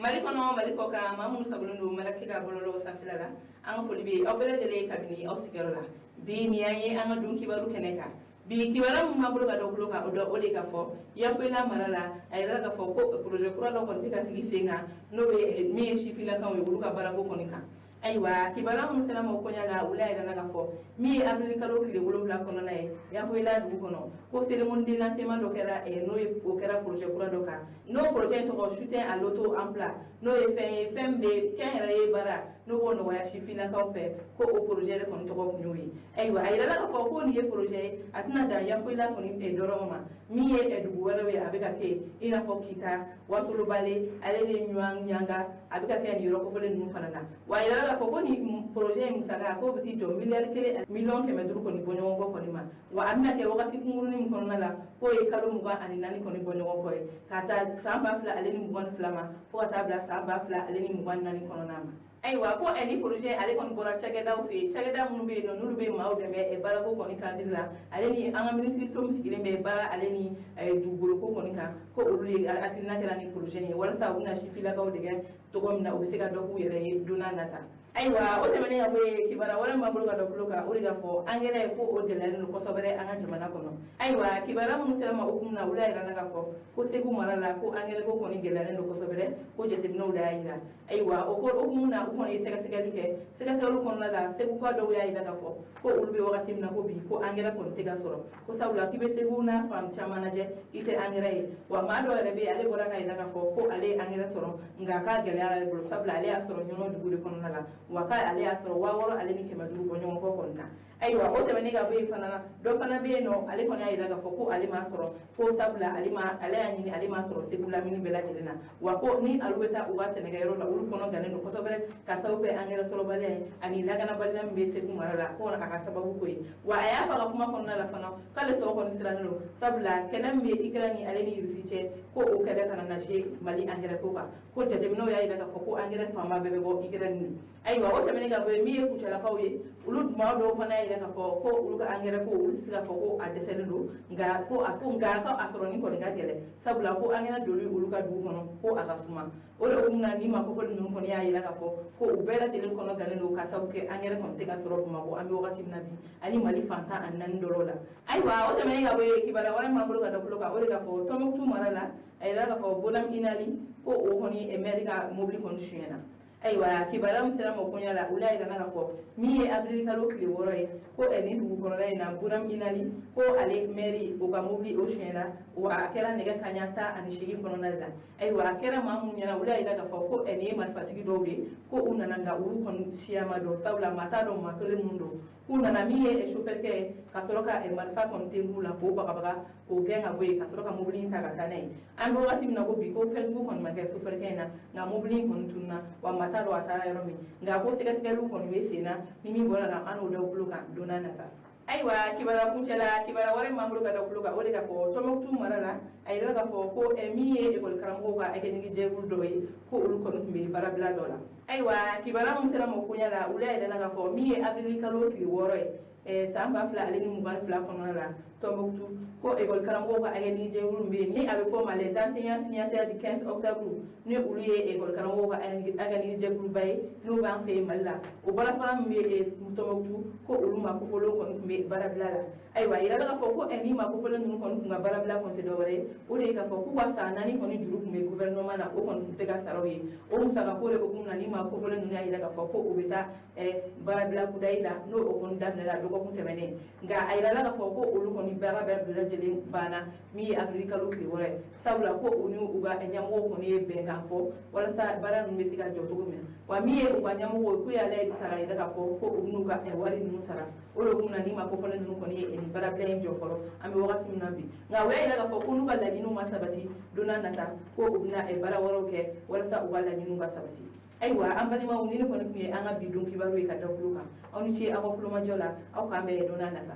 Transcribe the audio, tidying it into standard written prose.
Mali kɔnɔ, Mali kɔ kan, maa minnu sagolen don Malati ka bɔlɔlɔw sanfɛla la, an ka foli bɛ aw bɛɛ lajɛlen ye kabini aw sigiyɔrɔ la. Bi nin y'an ye an ka don kibaru kɛnɛ kan. Bi kibaruya min b'an bolo ka da tulo kan, o dɔ o de ka fɔ Yanfolila mara la, a yɛrɛ ka fɔ ko projet kura dɔ kɔni bɛ ka sigi sen kan, n'o bɛ min ye sifilakaw ye, olu ka baarako kɔni kan. Ayiwa, kibaruya minnu sera ma koɲa la, olu y'a yira k'a fɔ min ye avril kalo tile 7 kɔnɔna ye, Yanfolila dugu kɔnɔ, ko cérémonie de lancement dɔ kɛra, n'o ye o kɛra projet kura dɔ kan, n'o projet in tɔgɔ soutien à l'auto emploi, n'o ye fɛn ye, fɛn bɛ kɛnyɛrɛye baara, n'o b'o nɔgɔya sifinnakaw fɛ, ko o projet de kɔni tɔgɔ tun y'o ye. Ayiwa, a yirala k'a fɔ ko nin ye projet ye, a tɛna dan Yanfolila kɔni dɔrɔn ma. Min ye dugu wɛrɛw ye, a bɛ ka kɛ i n'a fɔ Kita, Wasolobale, ale ni Ɲuwan Ɲanga, a bɛ ka kɛ nin yɔrɔ kofɔlen ninnu fana na. Wa a yirala k'a fɔ ko nin projet in musaka, k'o bɛ t'i jɔ miliyari 1 miliyɔn 500 kɔni bɔ ɲɔgɔn kɔ kɔni ma. Wa a bɛna kɛ wagati kunkurunin min kɔnɔna la, k'o ye kalo 24 kɔni bɔ ɲɔgɔn kɔ ye, ka taa san 2022 ma, fo ka taa bila san 2024 kɔnɔna ma. Ayiwa, ko ni projet ale kɔni bɔra cakɛdaw fɛ yen, cakɛda minnu bɛ yen nɔ, n'olu bɛ maaw dɛmɛ baarako kɔni cadre la, ale ni an ka minisiriso min sigilen bɛ baara ale ni dugukolo ko kɔni kan, ko olu de hakilina kɛra ni projet ye, walasa u bɛna sifinnakaw dɛmɛ cogo min na, u bɛ se ka dɔ k'u yɛrɛ ye don n'a nata. Ayiwa, o tɛmɛnen ka bɔ yen, kibaruya wɛrɛ min b'an bolo ka da tulo kan, o de ka fɔ angɛrɛ ko o gɛlɛyalen don kosɛbɛ an ka jamana kɔnɔ. Ayiwa, kibaruya minnu sera ma hukumu na, olu y'a yira k'a fɔ ko Segu mara la, ko angɛrɛ ko kɔni gɛlɛyalen don kosɛbɛ, ko jateminɛw de y'a yira. Ayiwa, o ko hukumu na, u kɔni ye sɛgɛsɛgɛli kɛ. Sɛgɛsɛgɛliw kɔnɔna la, Seguka dɔw y'a yira k'a fɔ ko olu bɛ wagati min na ko bi, ko angɛrɛ kɔni tɛ ka sɔrɔ, ko sabula k'i bɛ Segu n'a fan caman lajɛ, k'i tɛ angɛrɛ ye. Wa maa dɔw yɛrɛ bɛ yen, ale bɔra ka yira k'a fɔ ko ale ye angɛrɛ sɔrɔ, nka k'a gɛlɛyara ale bolo, sabula ale y'a sɔrɔ Ɲɔnɔ dugu de kɔnɔna la, wa k'ale y'a sɔrɔ 6500 bɔ ɲɔgɔn kɔ kɔni na. Ayiwa, o tɛmɛnen ka bɔ yen fana na, dɔ fana bɛ yen nɔ, ale kɔni y'a yira k'a fɔ ko ale m'a sɔrɔ, ko sabula ale ma, ale y'a ɲini, ale m'a sɔrɔ Segu lamini bɛɛ lajɛlen na. Wa ko ni olu bɛ taa u ka sɛnɛkɛyɔrɔ la, olu kɔnɔ gannen don kosɛbɛ, ka sababu kɛ angɛrɛ sɔrɔbaliya ye ani lakanabaliya min bɛ Segu mara la, ko a ka sababu ko ye. Wa a y'a fɔ a ka kuma kɔnɔna la fana k'ale tɔ kɔni sirannen don, sabula kɛlɛ min bɛ Ukraine ale ni Russie cɛ, ko o kɛlɛ kana na se Mali angɛrɛ ko kan, ko jateminɛw y'a yira k'a fɔ ko angɛrɛ fanba bɛɛ bɛ bɔ Ukraine de. Ayiwa, o tɛmɛnen ka bɔ yen, min ye Kucalakaw ye, olu maa dɔw fana y'a yira k'a fɔ ko olu ka angɛrɛ ko, olu tɛ se k'a fɔ ko a dɛsɛlen don, nka ko a ko nka ko a sɔrɔ ni kɔni ka gɛlɛn, sabula ko angɛrɛ doli olu ka dugu kɔnɔ, ko a ka suma. O de hukumu na, ni maa kofɔli ninnu kɔni y'a yira k'a fɔ ko u bɛɛ lajɛlen kɔnɔ gannen don, ka sababu kɛ angɛrɛ kɔni tɛ ka sɔrɔ Bamakɔ an bɛ wagati min na bi, ani Mali fan 14 dɔrɔn la. Ayiwa, o tɛmɛnen ka bɔ yen, kibaruya wɛrɛ min b'an bolo ka da tulo kan, o de k'a fɔ Tɔnbukutu mara la, a yira k'a fɔ Bonam Inali, ko o kɔni maire ka mobili kɔni suyɛnna. Ayiwa, kibaruya min sera ma koɲa la, olu y'a yira k'a fɔ min ye avril kalo tile 6 ye, ko nin dugu kɔnɔna in na, Bonam Inali, ko ale maire, o ka mobili o suyɛnna, wa a kɛra nɛgɛ kanɲɛ 18 kɔnɔna de la. Ayiwa, a kɛra maa minnu ɲɛna, olu y'a yira k'a fɔ ko nin ye marifatigi dɔw de, ko u nana, nka olu kɔni siya ma dɔn, sabula maa t'a dɔn maa kelen minnu don. K'u nana, min ye chauffeur kɛ ye, ka sɔrɔ ka marifa kɔni tenku la k'o bagabaga k'o gɛn ka bɔ yen, ka sɔrɔ ka mobili in ta ka taa n'a ye. An bɛ wagati min na ko bi, ko fɛnjugu kɔni ma kɛ chauffeur kɛ in na, nka mobili in kɔni tununna, wa maa t'a dɔn a taara yɔrɔ min. Nka ko sɛgɛsɛgɛliw kɔni bɛ sen na, ni min bɔra la, an n'o da bolo kan don n'a nata. Ayiwa, kibaruya kuncɛ la, kibaruya wɛrɛ min b'an bolo ka da tulo kan, o de k'a fɔ Tɔnbukutu mara la, a yirala k'a fɔ ko min ye ekɔli karamɔgɔw ka akademi jɛkulu dɔ ye, ko olu kɔni tun bɛ baarabila dɔ la. Ayiwa, kibaruya min sera ma koɲa la, olu y'a yirala k'a fɔ min ye avril kalo tile 6 ye, san 2022 kɔnɔna la, Tɔnbukutu, ko ekɔli karamɔgɔw ka akademi jɛkulu min bɛ yen, ni a bɛ fɔ o ma les enseignants signataires du 15 octobre, ni olu ye ekɔli karamɔgɔw ka akademi jɛkuluba ye, n'o b'an fɛ yen Mali la, o balafara min bɛ Tɔnbukutu, ko olu ma kofɔlenw kɔni tun bɛ baarabila la. Ayiwa, a yirala k'a fɔ ko ni ma kofɔlen ninnu kɔni tun ka baarabila kɔni tɛ dɔwɛrɛ ye, o de ye k'a fɔ k'u ka san 4 kɔni juru tun bɛ gouvernement na, o kɔni tun tɛ ka sara u ye. O musaka ko de hukumu na, ni ma kofɔlen ninnu y'a yira k'a fɔ ko u bɛ taa baarabila kudayi la, n'o o kɔni daminɛna dɔgɔkun tɛmɛnen. Nka a yirala k'a fɔ ko olu kɔni baara bɛɛ lajɛlen banna min ye avril kalo tile 6 ye, sabula ko u ni u ka ɲɛmɔgɔw kɔni ye bɛnkan fɔ walasa baara ninnu bɛ se ka jɔ cogo min na. Wa min ye u ka ɲɛmɔgɔw ye, k'u y'a layidu ta k'a yira k'a fɔ ko u bɛn'u ka wari ninnu sara. O de hukumu na, ni ma kofɔlen ninnu kɔni ye nin baarabila in jɔ fɔlɔ, an bɛ wagati min na bi. Nka u y'a yira k'a fɔ ko n'u ka laɲiniw ma sabati don n'a nata, ko u bɛna baara wɛrɛw kɛ walasa u ka laɲiniw ka sabati. Ayiwa, an balimaw, ni ne kɔni tun ye an ka bi don kibaru ye ka da tulo kan. Aw ni ce aw ka kulomajɔ la. Aw k'an bɛn don n'a nata.